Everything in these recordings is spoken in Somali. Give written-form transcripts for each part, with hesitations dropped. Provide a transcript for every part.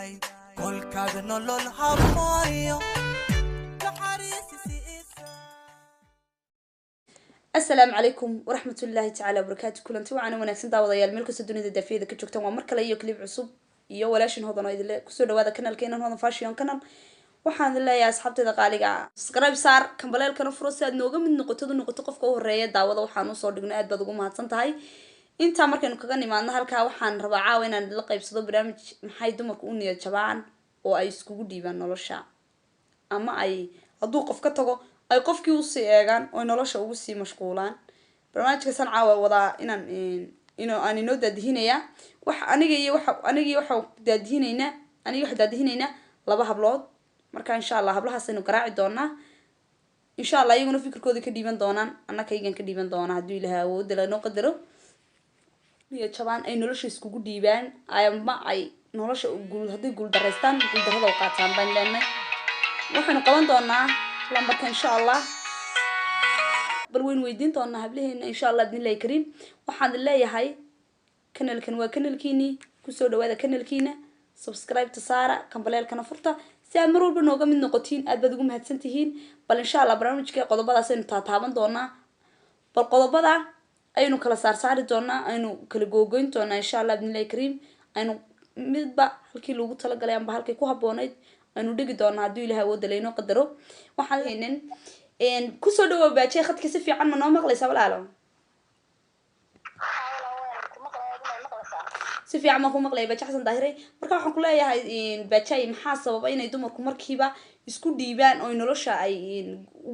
Tahay kolkaad nolol habbooniyo naxariisi siisa. Asalaamu calaykum waraxmatullaahi tacaala wabarakaatu. Kulanti wacan wanaagsan, daawadayaal, meel kasta dunida daafiyada ka joogtaan. Waa mar kale iyo clip cusub iyo walaashin Hodan oo idinle kusoo dhawaada kanalkeenan Hodan Fashion Canal. Waxaan idin leeyahay, asxaabteeda qaaliga ah, subscribe saar, kambaleelkana furo si aad nooga mid noqotod, u noqoto qofka u horeeya daawada waxaan usoo dhigno. Aad baad ugu mahadsan tahay. Intaa markaynu kaga nimaadno halkaa, waxaan rabaa caawa inaan la qaybsado barnaamij: maxay dumarku u niyad jabaan oo ay iskugu dhiibaan nolosha, ama ay hadduu qof ka tago ay qofkii usii eegaan oo nolosha ugu sii mashquulaan? Barnaamijkaasaan caawa wadaa inaan aan inoo daadihinayaa. Wax aniga iyo waxa aniga iyo waxa daadihinaynaa, aniga waxa daadihinaynaa laba hablood. Marka insha Allah hablahaasaynu garaaci doonaa. Insha Allah iyaguna fikirkooda ka dhiiban doonaan, annakaygan ka dhiiban doonaa, hadduu Ilahay awoodda lanoo qadaro. Niyad jabaan ay nolosha iskugu dhiibaan ama ay nolosha guul hadday guul daraystaan, guuldarrada u qaataan baan leenahay. Waxaynu qaban doonaa lambarka insha Allah. Bal waynu weydiin doonaa hablaheena insha Allah bidnillahi kariim. Waxaan leeyahay, kanalkan waa kanalkiinii, kusoo dhawaada kanalkiina, subscribe-ta saara, kambaleelkana furta si aad mar walba nooga mid noqotiin. Aad baad ugu mahadsan tihiin. Bal insha Allah barnaamijka qodobadaas aynu taataaban doonaa. Bal qodobada aynu kala saarsaari doonaa, aynu kala googoyn doonaa insha Allah bidnillahi kariim. Aynu midba halkii loogu talagalay amba halkay ku habooneyd aynu dhigi doonaa, hadduu Ilahay awoodda laynoo qadaro. Waxaan haynin kusoo dhawow baajay khadka. Si fiican ma noo maqlaysaa, walaalo? Si fiican baan ku maqlaya, Baaje Xasan Daahire. Marka waxaan ku leeyahay, baajay, maxaa sababa inay dumarku markiiba isku dhiibaan oo nolosha ay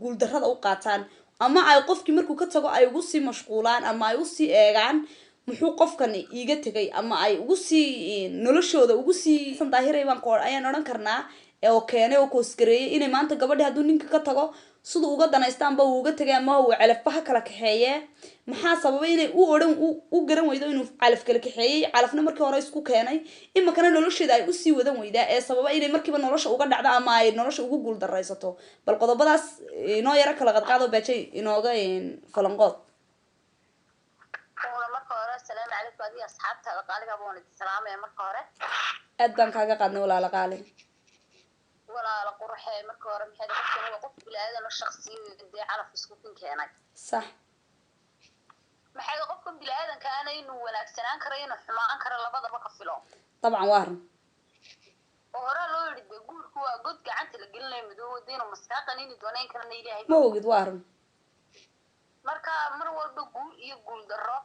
guuldarrada u qaataan, ama ay qofkii markuu ka tago ay ugu sii mashquulaan, ama ay usii eegaan muxuu qofkan iiga tegay, ama ay ugu sii noloshooda ugu sii Xasan Daahire baan ku ayaan odhan karnaa oo keenay oo koosgareeyay inay maanta gabadhi hadduu ninka ka tago siduu uga danaysta amba uu uga tegay ama uu calafba ha kala kaxeeye? Maxaa sababay inay u odhan u garan weydo inuu calaf kala kaxeeyey, calafna markii hore isku keenay, iminkana nolosheeda ay usii wadan weydaa, ee sababa inay markiiba nolosha uga dhacdo ama ay nolosha ugu guul daraysato? Bal qodobadaas inoo yaro kala qadqaado, baajay, inooga falanqood. Una marka hore asalaamu calaykum adiga asxaabtaada qaaliga baan idin salaamaya marka hore. Aad baan kaaga qaadnay, walaala qaali. Walaala qurxee, marka hore maxay qofkan waa qof bilaadan oo shakhsiyo dee calaf isku kin keenay. Maxay qofkan bilaadanka ana inuu wanaagsanaan karo, inuu xumaan karo, labadaba ka filo. Dabcan, waa run. Oo horaa loo yidhi dee guurku waa god gacanta la gelinayo madowada, inuu maskaa qaniini doonayn karana Ilaahay ma ogid, waa run. Marka mar walba guul iyo guul darro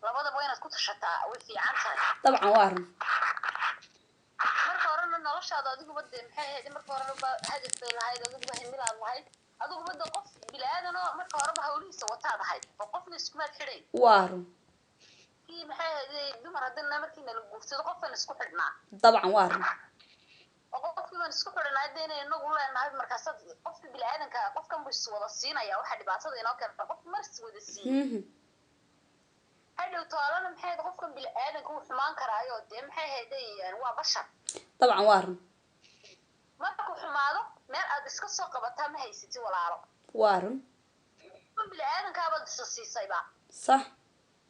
labadaba inaad ku tashataa way fiican tahay. Dabcan, waa run. Marka horena noloshaada adiguba dee maxay ahayd, marka horeba hadaf bay lahayd, adiguba himilaad lahayd, adiguba de qof bilaadan oo marka horeba hawlihiisa wataad ahayd oo qofna iskumaad xidhay. Waa run. Kii maxay ahayd, dumar haddana markii nala guursado qofan isku xidhnaa. Dabcan, waa run. Oo qofkii baan isku xidhnaa hadda inay inagu leenahay. Markaasaad qofka bilaadanka qofkan buu iswada siinaya. Waxa dhibaatada inoo keenta qof mar iswada siiyey. Hadhow taalana maxay ahayd, qofkan bilaadanka wuu xumaan karaayo dee maxay ahayd, waa bashar. Dabcan, waa run. Markuu xumaado meel aad iska soo qabataa ma haysati, walaalo. Waa run. Qofkan bilaadankaabaad isa siisayba.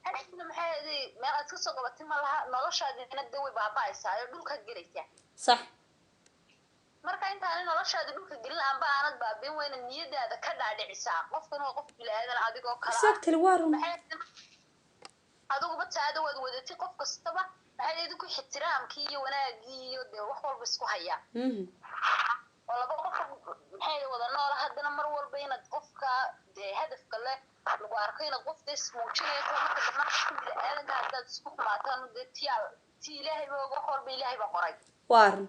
Hadhowna maxay ahayd, meel aad iska soo qabatay ma laha, noloshaadina de way baaba'aysaa oo dhulkaad gelaysaa. Marka intaana noloshaada dhulka gelin amba aanad baabin, wayna niyadaada ka dhaadhicisaa qofkan waa qof bilaadan adigoo kale ah. Exactly, waa run. Maxay adiguba taada waad wadatay, qof kastaba maxay idinku ixtiraamkii iyo wanaagii iyo dee wax walba isku hayaa. Oo laba qof maxay wada noola, haddana mar walba inaad qofka dee hadafka leh lagu arko inaad qof dee ismuujinayo kuwa marka dambana qofka bini-aadanka haddaad isku xumaataan dee tiyaa ti Ilaahay ba og, wax walba Ilaahay ba qoray. Waa run.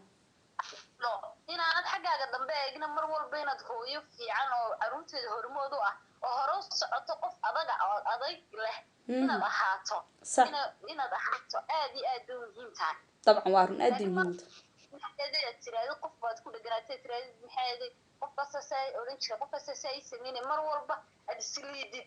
No, inaanad xaggaaga dambe eegna, mar walba inaad hooyo fiican oo caruurteeda hormood u ah oo hore u socoto, qof adaga oo adayg leh inaad ahaato. Inaad ahaato aad iyo aad bay muhiim tahay. Dabcan, waa run, aad bay muhiim tahay. Maxaad tiraahdo qof baad ku dheganaatay, tiraahdo maxay qof kasta saa odhan jira, qof kasta saa ii sameynay, mar walba aad isliidid.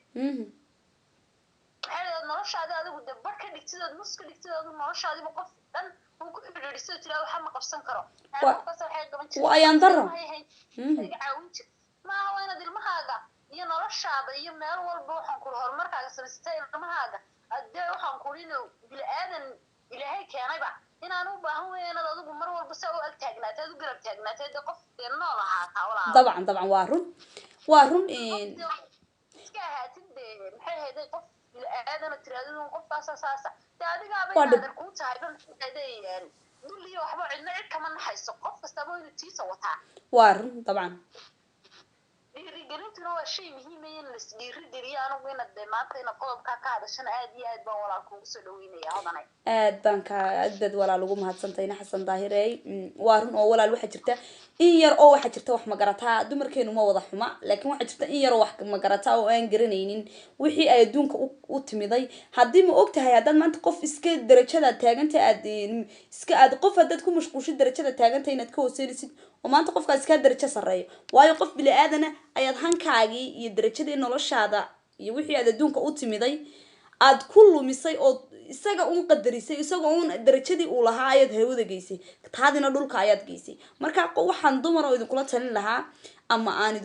Maxay noloshaada adigu de bar ka dhigtid ood mus ka dhigtid, adigu noloshaadiba qof dhan uu ku xidhiidhiso, tiraa waxa ma qabsan karo. Qof kasta waxay qaban jirtay Waa ayaan darro. waxay ahayd iga caawin jir maaha. Waa inaad ilmahaaga iyo noloshaada iyo meel walba waxaan kuri horumarkaaga samaysatay ilmahaaga adee waxaan kuri inuu bini aadan Ilaahay keenayba inaan u baahan weya inaad adigu mar walba saa u jeclaatay, aad u garab taagnaatay, dee qof dee nool ahaataa walaal. Dabcan, dabcan, waa run, waa run. Iska ahaatid dee, maxay ahayday, qof bini-aadana tiraadadun qofkaasa saasa dee adigaaba Waa dhib. inaadan kuu tahayba, maxay ahayday, dulliyo waxba cidna cid kama naxayso, qof kastaba inuu tiisa wataa. Waa run, dabcan. Dhiirigelintuna waa shay muhiim ah in lais dhiirigeliyo. Anigu inaad dee maanta inaad qodobkaa ka hadashana aad iyo aad baan walaal kuugu soo dhaweynaya, Hodanay. Aad baan ka aad baad walaal ugu mahadsantayna, Xasan Daahirey. Waa run oo walaal, waxaa jirta in yar oo waxaa jirta wax magarataa. Dumarkeenu ma wada xuma, laakiin waxaa jirta in yar oo wax magarataa oo aan garanaynin wixii ay adduunka u timiday. Haddii ma og tahay, haddaad maanta qof iska darajada taaganta aad iska aad qof haddaad ku mashquushid darajada taaganta inaad ka hooseynaysid, oo maanta qofkaas iskaa darajo sarreeyo, waayo qof bili aadana ayaad hankaagii iyo darajadii noloshaada iyo wixii aad adduunka u timiday aad ku lumisay, oo isaga uun qadarisay, isaga uun darajadii uu lahaa ayaad hawada geysay, taadina dhulka ayaad geysay. Marka waxaan dumar oo idinkula talin lahaa ama aan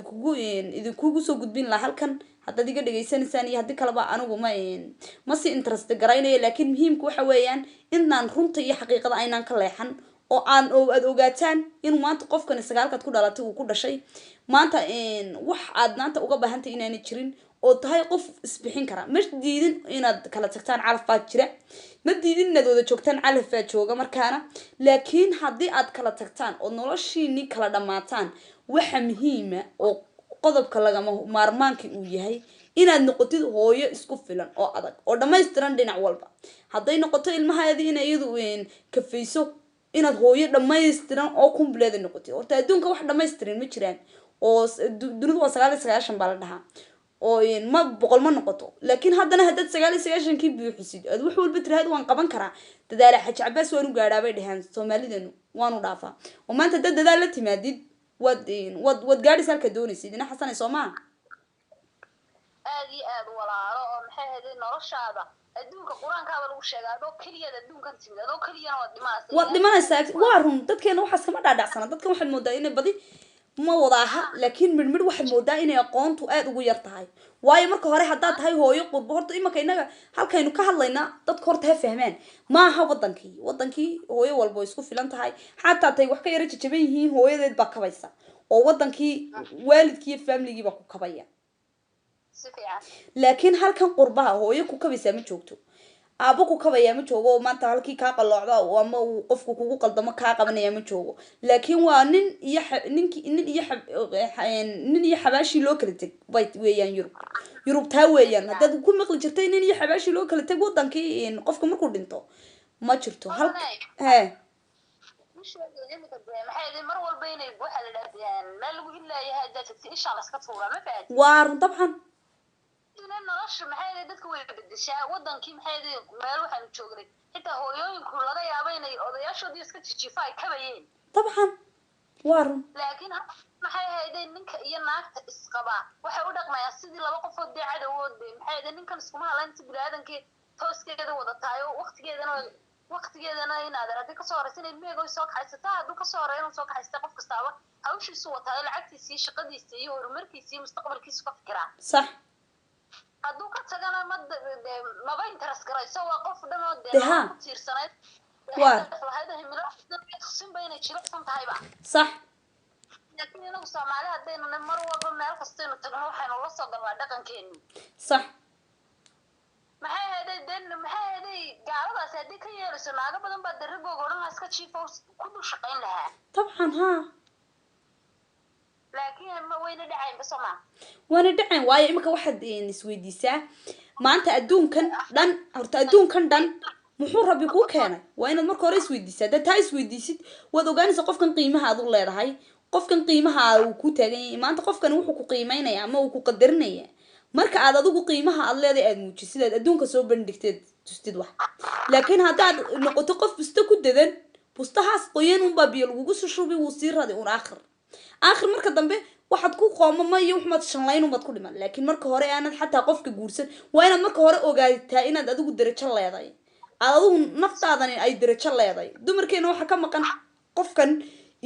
idinkugu soo gudbin lahaa halkan, haddaad iga dhegaysanaysaan iyo haddii kaleba, anigu ma si interest garaynayo, laakiin muhiimka waxa weeyaan inaan runta iyo xaqiiqada aynaan ka leexan, oo aan oo aad ogaataan inuu maanta qofkani sagaalkaad ku dhalatay uu ku dhashay maanta, wax aad maanta uga baahantay inaanay jirin, oo tahay qof isbixin kara. Ma diidin inaad kala tagtaan, calaf baa jira. Ma diidin inaad wada joogtaan, calaf baa jooga markaana. Laakiin haddii aad kala tagtaan oo noloshiini kala dhammaataan, waxa muhiima oo qodobka lagama maarmaanka uu yahay inaad noqotid hooyo isku filan oo adag oo dhammaystiran dhinac walba. Hadday noqoto ilmahaadii inay iyadu kafayso, inaad hooyo dhammaystiran oo complete noqotid. Horta adduunka wax dhammaystiran ma jiraan, oo dunidu waa 99 baa la dhahaa, oo ma 100 ma noqoto. Laakiin haddana haddaad 99-kii buuxisid, aad wax walba tiraahid waan qaban karaa, dadaala Xaji Cabaas waanu gaadhaa bay dhaheen Soomaalidanu, waanu dhaafaa. Oo maanta haddaad dadaal la timaadid, waad gaadhaysa halkaad doonaysid, ina Xasanay, soo maha? Aad iyo aad walaalo, oo maxay ahayday, noloshaada adduunka Qur-aankaaba lagu sheegaa, adoo keliyaad adduunkan timid, adoo keliyana waad dhimanaysaa. Waad dhimanaysaa, waa run. Dadkeena waxaas kama dhaadhacsana. Dadkan waxaad moodaa inay badi ma wada aha, laakiin midhmidh waxaad moodaa inay aqoontu aada ugu yar tahay. Waayo, marka hore haddaad tahay hooyo qurbo, horta imanka innaga halkaynu ka hadlaynaa dadka horta ha fahmaan, maaha wadankii. Wadankii hooyo walba way isku filan tahay, xataa tay wax ka yara jajaban yihiin hooyadeed baa kabaysa, oo wadankii waalidkii iyo familigii baa ku kabaya. Si fiican. Laakiin halkan qurbaha hooyo ku kabaysaa ma joogto, aabo ku kabayaa ma joogo, oo maanta halkii kaa qalloocda oo ama uu qofku kugu qaldamo kaa qabanaya ma joogo. Laakiin waa nin iyo ninki nin iyo nin iyo xabaashii loo kala teg bay weeyaan Yurub. Yurub taa weeyaan. Haddaad ku maqli jirtay nin iyo xabaashii loo kala teg wadankii, qofka markuu dhinto ma jirto hal he. U sheegay iminka dee, maxay ahayd, mar walba inay waxaa la dhahdaa meel lagu ilaayahay haddaad tagtid ishaa laska tuuraa, ma fahanti? Waa run, dabcan. Ina nolosha, maxay ahayd, dadka way bedeshaa. Wadankii, maxay ahayd, meel waxaanu joognay xitaa hooyooyinku laga yaabo inay odayaashoodii iska jijiifa ay kabayeen. Dabcan, waa run. Laakiin maxay ahayday, ninka iyo naagta isqabaa waxay u dhaqmayaan sidii laba qofood dee cadowood dee, maxay ahayday, ninkan iskuma hadlayn si biniaadankii tooskeeda wadataay oo waqtigeedana inaad haddii kasoo horeysa inay ilmeheega soo kaxaysataa, hadduu kasoo horeeya inuu soo kaxaysta, qof kastaaba hawshiisu wataayo, lacagtiisa iyo shaqadiisa iyo horumarkiisa iyo mustaqbalkiisu ka fikiraa. Hadduu ka tagana ma dee maba interest garayso, waa qof dhan oo dee Dee haa. nolol ku tiirsanayd lahayd, himilo tusinba inay jilicsan tahayba. Laakiin inagu Soomaali haddaynu mar walba meel kastaynu tagno waxaynu la soo galnaa dhaqankeeni. Maxay ahayday den, maxay ahayday, gaaladaasi haddii ka yeelayso naago badan baa daragooga odhan lahaa iska jiifa ku dul shaqayn lahaa. Dabcan, haa. Laakiin ma wayna dhacaynba, soo maa? Waana dhaceen, waayo iminka waxaad isweydiisaa maanta adduunkan dhan, horta adduunkan dhan muxuu Rabbi kuu keenay? Waa inaad marka hore isweydiisaa. Haddaad taa isweydiisid, waad ogaanaysaa qofkan qiimaha aad u leedahay, qofkan qiimaha uu ku taagan yahay. Maanta qofkan wuxuu ku qiimeynaya ama uu ku qadarinaya marka aad adigu qiimaha aad leedahay aad muujisid, aad adduunka soo bandhigteed, tustid wax. Laakiin haddaad noqoto qof busto ku dadan, bustahaas qoyan unbaa biyo lagugu sushubi, wuu sii raday un. Aakhir marka dambe waxaad ku qoomama iyo waxmaad shanlayn unbaad ku dhiman. Laakiin marka hore aanad xataa qofka guursan, waa inaad marka hore ogaataa inaad adigu darajo leedahay, aad adigu naftaadani ay darajo leedahay. Dumarkeena waxaa ka maqan qofkan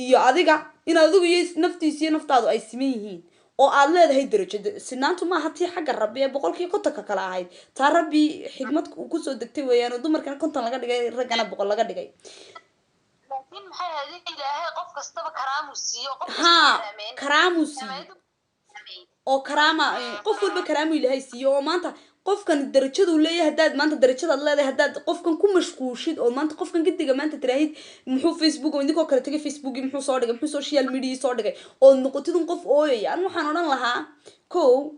iyo adiga inaad adigu iyo naftiisa iyo naftaadu ay siman yihiin oo aad leedahay darajo. Sinaantu maaha tii xagga Rabbi ee 50% kale ahayd. Taa Rabbi xigmad uu kusoo degtay weeyaan, oo dumarkana 50 laga dhigay, raggana 100 laga dhigay. Laakiin maxay ahayd, Ilaahay qof kastaba karaamuu siiyo, qof kasta Haa, karaameyn. Karaamuu siiyo oo karaama, qof walba karaamu Ilaahay siiyo, oo maanta qofkan darajaduu leeyahay, haddaad maanta darajadaad leedahay, haddaad qofkan ku mashquushid oo maanta qofkan gediga maanta tiraahid muxuu Facebook oo idinkoo kale tagay, Facebookii muxuu soo dhigay, muxuu social media soo dhigay, ood noqotid un qof ooyaya. An waxaan odhan lahaa, kow,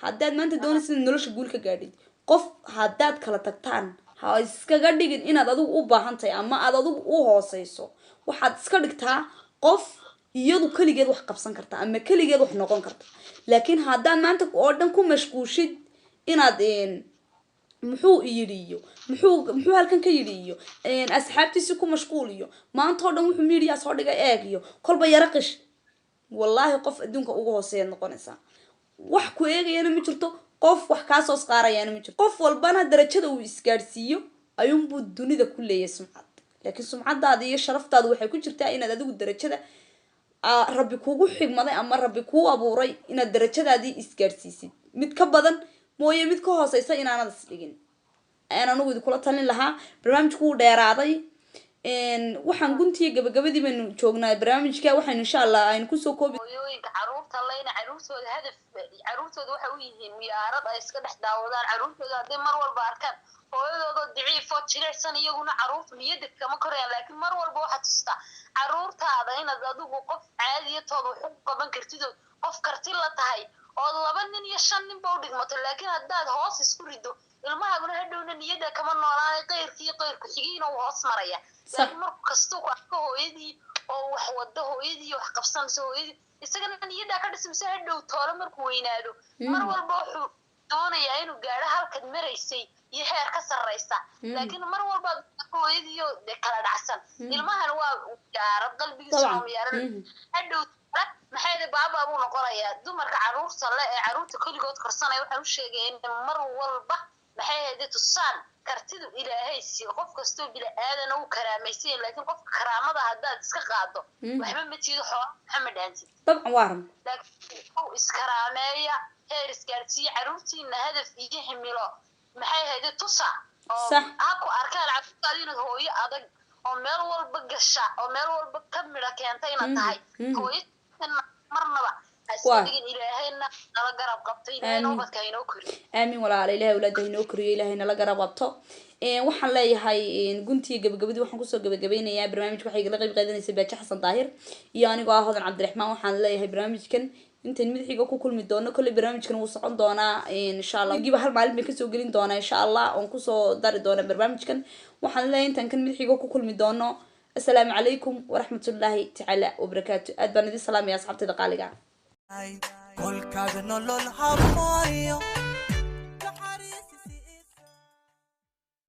haddaad maanta doonaysid inaad nolosha guul ka gaadhid, qof haddaad kala tagtaan, ha iskaga dhigin inaad adigu u baahan tahay ama aad adigu u hooseyso. Waxaad iska dhigtaa qof iyadu keligeed wax qabsan karta ama keligeed wax noqon karta. Laakiin haddaad maanta oo dhan ku mashquushid inaad muxuu yidhi iyo muxuu halkan ka yidhi iyo asxaabtiisi ku mashquul iyo maanta oo dhan wuxuu media soo dhigay eeg iyo kolba yara qish, wallaahi qof adduunka ugu hooseeyaad noqonaysaa. Wax ku eegayana ma jirto, qof wax kaa soo saarayana ma jirto. Qof walbana darajada uu isgaadhsiiyo ayuunbuu dunida ku leeyahay sumcad. Laakiin sumcadaada iyo sharaftaadu waxay ku jirtaa inaad adigu darajada Rabbi kugu xigmaday ama Rabbi kuu abuuray inaad darajadaadii isgaadhsiisid, mid ka badan mooye mid ka hooseysa inaanad isdhigin ayaan anigu idinkula talin lahaa. Barnaamijku wuu dheeraaday. Waxaan guntiya gabagabadii baynu joognaa barnaamijka. Waxaynu insha Allah aynu kusoo koobi Hooyooyinka caruurta leyna, caruurtooda hadaf, caruurtooda waxay u yihiin miyaarad ay iska dhex daawadaan. Caruurtooda hadday mar walba arkaan hooyadoodoo daciifoo jilicsan, iyaguna caruurta niyadda kama korayaan. Laakiin mar walba waxaad tustaa caruurtaada inaad adigu qof caadiyatooda wax u qaban kartid oo qof karti la tahay, ood laba nin iyo shan ninba u dhigmato. Laakiin haddaad hoos isku riddo, ilmahaaguna hadhowna niyadda kama noolaanay, qeyrkii qeyrku xigiina uu hoos maraya. Laakiin marku kastuu ku arko hooyadii oo wax wado, hooyadii wax qabsanayso, hooyadii isagana niyaddaa ka dhismayso, hadhow toole markuu weynaado mar walba wuxuu doonayaa inuu gaadho halkaad maraysay iyo heer ka sarraysa. Laakiin mar walba hooyadiiyo dee kala dhacsan, ilmahan waa yaarad qalbigiisa waa yaarad. Hadhow toole maxay de baaba buu noqonayaa. Dumarka caruurta le ee caruurta keligood korsanaya waxaan u sheegaya in mar walba maxay ahayde tusaan kartidu Ilaahay siiyo. Qof kastoo bini aadana uu karaamaysan, laakiin qofka karaamada haddaad iska qaado, waxba ma tiido, xoola waxa ma dhaantid. Dabcan, waa run. Laakiin kow iskaraameeya, heer isgaarsiiya caruurtiina, hadaf iyo himilo maxay ahayde tusa oo ha ku arkaan caruurtaada inaad hooyo adag oo meel walba gasha oo meel walba ka midha keenta inaad tahay. Hooyo marnaba ha iska dhigin. Ilaahayna nala garab qabto, Ilaahayna Aamin. ubadka hainoo koriyo. Aamin walaala. Ilahay awlaada inoo koriyo, Ilahay nala garab qabto. Waxaan leeyahay, guntiga gabagabadii waxaan kusoo gabagabeynayaa barnaamijka. Waxay igala qayb qaadanaysa Baaji Xasan Daahir iyo anigoo ah Hodan Cabdiraxmaan. Waxaan leeyahay, barnaamijkan intayn madaxiga ku kulmi doono, kolley barnaamijkan wuu socon doonaa insha Allah. Giba hal maalin bay kasoo gelin doonaa insha Allah, oon kusoo dari doona barnaamijkan. Waxaan leeyahay, intaan kan madaxiga ku kulmi doono, assalaamu calaykum waraxmatullaahi tacaala wabarakaatu. Aad baan idin salaamaya asxaabtayda qaaliga. Kolkaad nolol habbooniyo.